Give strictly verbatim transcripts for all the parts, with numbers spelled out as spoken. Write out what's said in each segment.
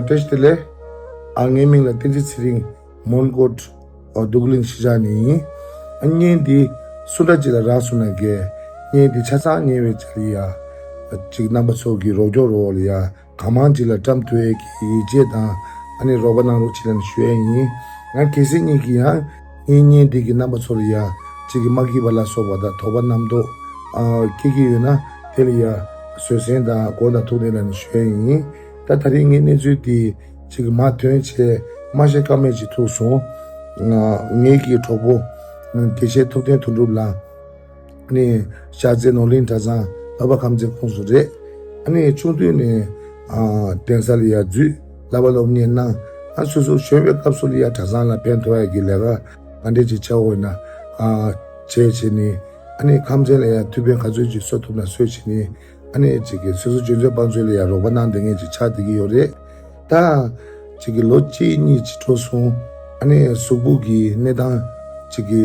བཀྲ་ཤིས་བདེ་ལེགས། ཨ་ངའི་མིང་ལ་བསྟན་འཛིན་ཚེ་རིང་། མོན་གྷོ། ཨ་འདུ་ཁུ་ལིང་གཞིས་ཆགས་ནས་ཡིན། ཨ་བརྙན་འདི་སུ་འདྲ་ཅིག་ལ་རག་སོང་ན་གས། བརྙན་འདི་ཆ་ཚང་ཉན་པའི་ཆ་ལ་ཡ། ཅིག་རྣམ་པ་ཚོ་གི་རོགས་སྐྱོར་རོགས་ལ་ཡ། གང་མང་ཅིག་ལ་བཀྲམ་ཐུབ་ཡས་ཀྱི་ཡིད་ཆེས་དང་། ཨ་ནི་རོགས་པ་གནང་རོགས་བྱེད་ལབ་ནས་ཞུ་ཡས་ཡིན། ང་གལ་སྲིད་ཉིད་ཀྱི་ཡང་ངའི་བརྙན་འདི་གི་རྣམ་པ་ཚོ་ལ་ཡ། ཅིག་གི་མ་སྐྱིད་པ་ལ་སོགས་པ་དང་དོགས་པ་རྣམ་རྟོག་ཨ་སྐྱེ་གི་ཡོད་ན། དེ་ལ་ཡ་བཟོད་བསྲན་དང་དགོངས་དག་ཐུགས་བདེ་ལབ་ནས་ཞུ་ཡས་ཡིན། ད་ད་རིང་ངའི་གནས་ཚུལ་འདི་ཅིག་གི་མ་ཐོན་བྱས་མ་ཤེས་ཀ་མེད་ཅིག་ཐུག་སོང་། ང་ངའི་གི་གྲོགས་པོ་དགེ་བཤེས་ཐུབ་བསྟན་དོན་གྲུབ་ལགས། ནི་ཤར་རྩེ་ནོར་གླིང་གྲྭ་ཚང་བསླབ་པ་ཁམས་ཚན་ཁོངས་སུ་རེད། ཨ་ནི་ཆུང་དུས་ནས་ཨ་གདན་ས་ལ་ཡ་འཛུལ། བསླབ་པ་སློབ་གཉེར་གནང་། ཨ་སོ་སོ་གཞོན་པའི་སྐབས་སུ་ལ་ཡ་གྲྭ་ཚང་ལ་ཕན་ཐོགས་ཡ་གི་ལས་ཀ་ག་འདྲས་ཅིག་བྱ་འོས་ན་ཨ་བྱས་བྱས་ནི། ཨ་ནི་ཁམས་ཚན་ལ་ཡ་ཐུགས་ཕན་ག་ཚོད་ཅིག་གསོ་ཐུབ་ན་གསོས་བྱས་ནི། ཨ་ནི་ཅིག་གི་སོ་སོ་འཇོན་ཚོད་དཔང་ཚོད་ལ་ཡ་རོགས་པ་གནང་བསྡད་མཁན་ཅིག་ཆགས་བསྡད་ཀྱི་ཡོད་རེད། ད་ཅིག་གི་ལོ་གཅིག་གཉིས་ཅིག་འགྲོ་སོང་། ཨ་ནི་གཟུགས་པོ་གི་གནས་སྟངས་ཅིག་གི་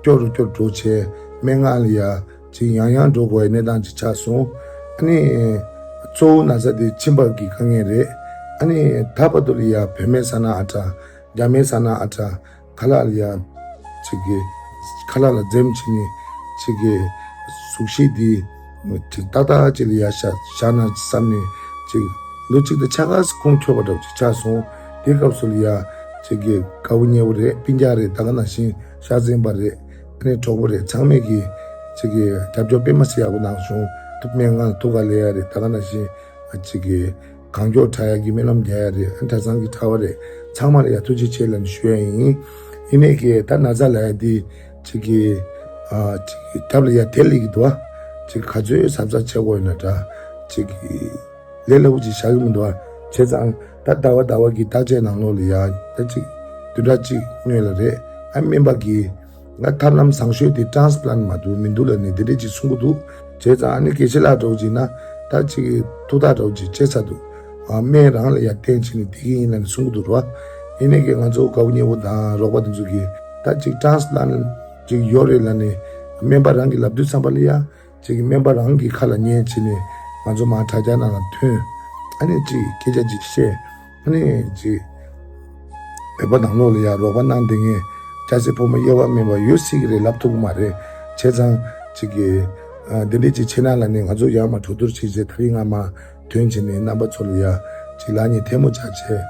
སྐྱོ་རུ་སྐྱོ་རུ་འགྲོ་བྱས། སྨྲེ་སྔགས་ལ་ཡ་ཅིག་ཡང་ཡང་འགྲོ་དགོས་པའི་གནས་སྟངས་ཅིག་ཆགས་སོང་། ཨ་ནི་གཙོ་བོ་ན་ཚ་དེ་མཆིན་པ་གི་དཀའ་ངལ་རེད། ཨ་ནི་ད་བར་དུ་ལ་ཡ་བོད་སྨན་ཟ་ན་ཨ་དྲག་རྒྱ་སྨན་ཟ་ན་ཨ་དྲག་ཁ་ལག་ལ་ཡ་ཅིག་གི་ཁ་ལག་ལ་འཛེམ་བྱས་ནས་ཅིག་གི་གཟུགས་གཞི་འདི་ཅིག་ཏག་ཏག་ཅིག་ལ་ཡ་བཞག་བཞག་ན་བསམ་ནས། ཅིག་ལོ་གཅིག་དང་ཕྱེད་ཀ་ཁོང་འཁྱོག་པ་འདྲ་ཅིག་ཆགས་སོང་། དེ་སྐབས་སུ་ལ་ཡ་ཅིག་གི་དགའ་བོ་ཉེ་བོ་རེད། སྤུན་ཀྱག་རེད། ད་ག་ནང་བཞིན་ཤ་ཟན་པ་རེད། ཨ་ནི་གྲོགས་པོ་རེད། ཚང་མས་ཀྱི་ཅིག་གི་རྒྱབ་སྐྱོར་དཔེ་མ་སྲིད་ཡག་པོ་གནང་སོང་། ཐུགས་སྨན་ཁང་ཐུགས་ཀ་ལས་ཡ་རེད། ད་ག་ནང་བཞིན་ཅིག་གི་གང་མགྱོགས་དྲག་ཡག་གི་སྨོན་ལམ་རྒྱག་ཡ་རེད། ཨ་གྲྭ་ཚང་གི་གྲྭ་བ་རེད། ཚང་མ་ལ་ཡ་ཐུགས་རྗེ་ཆེ་ལབ་ནས་ཞུ་ཡ་ཡིན། ཡིན་ནའི་གི་ད་ན་ཚ་ལབ་ཡ་འདི་ཅིག་གི་ཨ་ཅིག་གི་རྒྱབ་ལ་ཡ་དེ་སླེབས་ཀྱི་འདུག་བ། ཅིག་ག་ཚོད་གཟབ་གཟབ་བྱེད་དགོས་ཡོད་ན་འདྲ། ཅིག་གི་ལས་སླ་པོ་ཅིག་བཞག་གི་མི་འདུག་བ། བྱས་ཙང་ད་ཟླ་བ་ཟླ་བ་གི་བརྟག་དཔྱད་ནང་ལོགས་ལ་ཡ་ད་ཅིག་བདུན་ཕྲག་གཅིག་སྔོན་ལ་རེད། ཨ་སྨན་པ་གིས་ང་ཐབས་ལམ་བཟང་ཤོས་དེ་ཊེན་སི་པ་ལན་མ་གཏོགས་མི་འདུག་ལབ་ནས་དེ་འདྲས་ཅིག་གསུང་གི་འདུག། བྱས་ཙང་ཨ་ནི་དགེ་བཤེས་ལགས་འདྲ་བོ་ཅིག་ན་ད་ཅིག་ཐུགས་ཐག་འདྲ་བོ་ཅིག་བཅད་ཚར་འདུག། ཨ་སྨན་རང་ལ་ཡ་བསྟེན་བྱས་ནས་བསྡད་ཀྱི་ཡིན་ལབ་ནས་གསུང་གི་འདུག་ར། ཡིན་ནའི་གི་ང་ཚོ་དགའ་བོ་ཉེ་བོ་དང་རོགས་པ་དེ་ཚོ་གིས་ད་ཅིག་ཊེན་སི་པ་ལན་ཅིག་ཡོད་རེད་ལབ་ནས་སྨན་པ་རང་གིས་ལབ་དུས་ཙམ་པ་ལ་ཡ། ཅིག་སྨན་པ་རང་གི་ཁ་ལ་ཉན་བྱས་ནས་ང་ཚོ་མར་དྲ་རྒྱ་ནང་ལ་ཐོན། ཨ་ནི་ཅིག་སྐད་ཆ་ཅིག་བཤད། ཨ་ནི་ཅིག་བོད་པ་ནང་ལོགས་ལ་ཡ་རོགས་པ་གནང་བསྡད་མཁན་སྐྱ་སེར་ཕོ་མོ་དབྱེ་བ་མེད་པ་ཡོད་སྲིད་ཀྱི་རེད། ལབ་ཐུབ་ཀྱི་མ་རེད། བྱས་ཙང་ཅིག་གི་ཨ་འདི་འདྲས་ཅིག་བྱས་ན་ལབ་ནས་ང་ཚོ་ཡར་མར་གྲོས་བསྡུར་བྱས་རྗེས་ད་རིང་ང་མར་ཐོན་བྱས་ནས་རྣམ་པ་ཚོ་ལ་ཡ་ཅིག་ལག་གཉིས་ཐལ་མོ་སྦྱར་བྱས།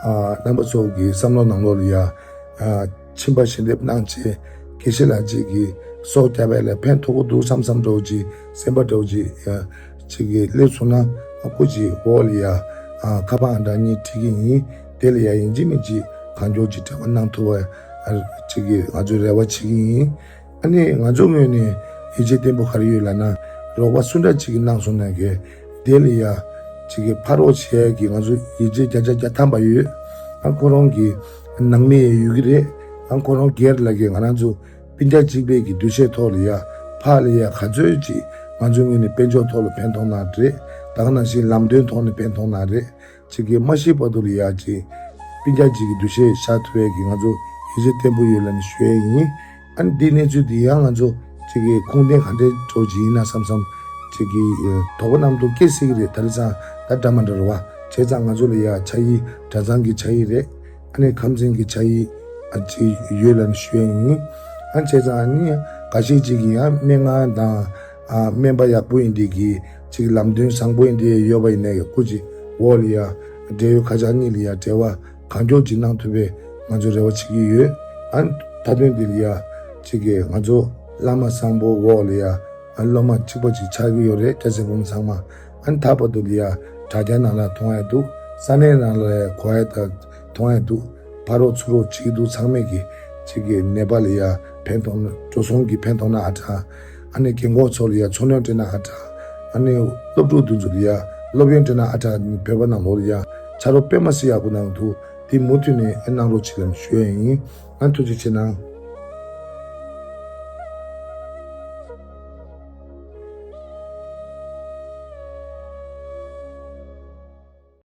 ཨ་རྣམ་པ་ཚོ་གི་བསམ་བློ་ནང་ལོགས་ལ་ཡ། ཨ་མཆིན་པ་ཞལ་འདེབས་གནང་བྱས། དགེ་བཤེས་ལགས་ཅིག་གིས་སྲོག་སྐྱབས་པ་ལ་ཕན་ཐོགས་ཀྱི་འདུག་བསམ་བསམ་འདྲ་བོ་ཅིག་སེམས་པ་འདྲ་བོ་ཅིག་ཡ་ཅིག་གིས་སླེབས་སོང་ན། ཨ་སྐུ་མཁྱེན་འོག་ལ་ཡ་ཨ་ཁ་པར་ཨང་གྲངས་གཉིས་བྲིས་ཀྱི་ཡིན། དེ་ལ་ཡ་ཡིན་གཅིག་མིན་གཅིག་གང་མགྱོགས་ཅིག་འབྲེལ་བ་གནང་ཐུབ་པ་ཨ་ཅིག་གིས་ང་ཚོས་རེ་བ་བྱེད་ཀྱི་ཡིན། ཨ་ནི་ང་ཚོ་ངོས་ནས་ཡིད་ཆེས་བརྟན་པོ་ག་རེ་ཡོད་ལབ་ན། རོགས་པ་སུ་འདྲ་ཅིག་གིས་གནང་སོང་ན་གི་དེ་ལ་ཡ་ཅིག་གི་ཕར་རོགས་བྱེད་ཡ་གི་ང་ཚོ་ཡིད་ཆེས་བརྒྱ་ཆ་བརྒྱ་ཐམ་པ་ཡོད། ཨ་ཁོ་རང་གི་ནང་མི་ཡང་ཡོད་ཀྱི་རེད། ཨ་ཁོ་རང་སྒེར་ལ་གི་ང་རང་ཚོ་སྤུན་ཀྱག་གཅིག་པའི་གི་འདུ་ཤེས་ཐོག་ལ་ཡ་ཕར་ལ་ཡ་ག་ཚོད་ཅིག་ང་ཚོའི་ངོས་ནས་དཔལ་འབྱོར་ཐོག་ལ་ཕན་ཐོགས་ན་རེད། ད་ག་ནང་བཞིན་ལམ་སྟོན་ཐོག་ནས་ཕན་ཐོགས་ན་རེད། ཅིག་གི་མ་ཤི་བར་དུ་ལ་ཡ་ཅིག་སྤུན་ཀྱག་ཅིག་གི་འདུ་ཤེས་བཞག་ཐུབ་ཡས་ཀྱི་ང་ཚོ་ཡིད་ཆེས་བརྟན་པོ་ཡོད་ལབ་ནས་ཞུ་ཡས་ཡིན། ཨ་ནི་འདིའི་གནས་ཚུལ་འདི་ཡང་ང་ཚོ་ཅིག་གི་ཁུངས་ལྡན་ག་འདྲའི་འདྲ་བོ་ཅིག་ཡིན་ན་བསམ་བསམ་ཅིག་གི་དོགས་པ་རྣམ་རྟོག་སྐྱེ་སྲིད་ཀྱི་རེད། ད་རེས་ཙང་ད་འདྲ་མ་འདྲ་རེད་བ། བྱས་ཙང་ང་ཚོ་ལ་ཡ་ཕྱག་ཡིག་གྲྭ་ཚང་གི་ཕྱག་ཡིག་རེད། ཨ་ནི་ཁམས་ཚན་གྱི་ཕྱག་ཡིག་ཨ་ཅིག་ཡོད་ལབ་ནས་ཞུ་ཡས་ཡིན། ཨ་བྱས་ཙང་ཨ་ནི་འགའ་ཤས་ཅིག་གིས་ཡང་སྨན་ཁང་དང་། ཨ་སྨན་པ་ཡག་པོ་ཡིན་དེ་གི་ཅིག་ལམ་སྟོན་བཟང་པོ་ཡིན་དེ་ཡོད་པ་ཡིན་ནའི་སྐུ་མཁྱེན་འོག་ལ་ཡ་འབྲེལ་ཡོད་ཁ་བྱང་གཉིས་ལ་ཡ་འབྲེལ་བ་གང་མགྱོགས་ཅིག་གནང་ཐུབ་པའི་ང་ཚོ་རེ་བ་བྱེད་ཀྱི་ཡོད། ཨ་མཐའ་དོན་འདི་ལ་ཡ་ཅིག་གི་ང་ཚོ་བླ་མ་བཟང་པོ་འོག་ལ་ཡ་ཨ་སློབ་མ་གཅིག་པ་ཅིག་ཆགས་ཀྱི་ཡོད་རེད། སྐྱ་སེར་ཕོ་མོ་ཚང་མ་ཨ་མཐའ་བར་དུ་ལ་ཡ་དྲ་རྒྱ་ནང་ལ་མཐོང་ཡ་འདུག། ས་གནས་ནང་ལ་ཡ་གོ་ཡ་དང་མཐོང་ཡ་འདུག། ཕ་རོགས་ཚུར་རོགས་བྱེད་ཀྱི་འདུག། ཚང་མས་ཀྱི་ཅིག་གི་ནད་པ་ལ་ཡ་ཕན་ཐོགས་ན་འགྲོ་སོང་གི་ཕན་ཐོགས་ན་ཨ་དྲག། ཨ་ནི་རྒན་གོག་ཚོ་ལ་ཡ་འཚོ་སྣོན་སྤྲད་ན་ཨ་དྲག། ཨ་ནི་སློབ་ཕྲུག་དེ་ཚོ་ལ་ཡ་སློབ་ཡོན་སྤྲད་ན་ཨ་དྲག། བོད་པ་ནང་ལོགས་ལ་ཡ་ཕྱག་རོགས་དཔེ་མ་སྲིད་ཡག་པོ་གནང་འདུག། དེ་མུ་མཐུད་ནས་ཨེ་གནང་རོགས་བྱེད་ལབ་ཞུ་ཡ་ཡིན། ཨ་ཐུགས་རྗེ་ཆེ་གནང་།